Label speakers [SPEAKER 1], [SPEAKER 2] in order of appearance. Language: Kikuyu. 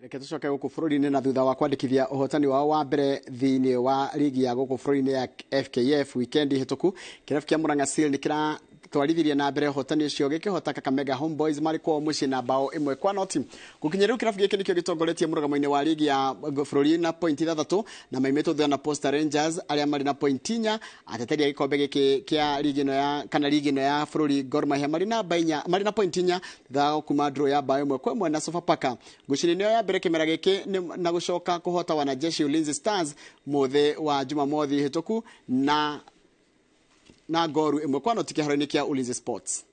[SPEAKER 1] Reke tũcoke gũkũ bũrũri-inĩ. Na thutha wa kwandĩkithia ũhotani wao wa mbere thĩinĩ wa rigi ya gũkũ bũrũri-inĩ ya FKF wikendi hĩtũku, kĩrabu kĩa Murang'a Seal nĩ kĩratwarithirie na mbere ũhotani ũcio gĩkĩhota Kakamega Homeboys marĩ kwao mũciĩ na bao 1-0. Gũkinya rĩu, kĩrabu gĩkĩ nĩkĩo gĩtongoretie mũrũgamo-inĩ wa rigi ya bũrũri na pointi 6, na maimĩtwo thutha na Posta Rangers arĩa marĩ na pointi 4. Ateteri a gĩkombe gĩkĩ kĩa rigi ĩno ya kana rigi ĩno ya bũrũri, Gor Mahia, marĩ namba 4, marĩ na pointi 4 thutha wa kuma draw ya bao 1-1 na Sofapaka. Ngucini nĩyo ya mbere kĩmera gĩkĩ na gũcoka kũhota wanajeshi Ulinzi Stars mũthĩ wa Jumamothi hĩtũku na ngoru 1-0 kĩharo-inĩ kĩa Ulinzi Sports.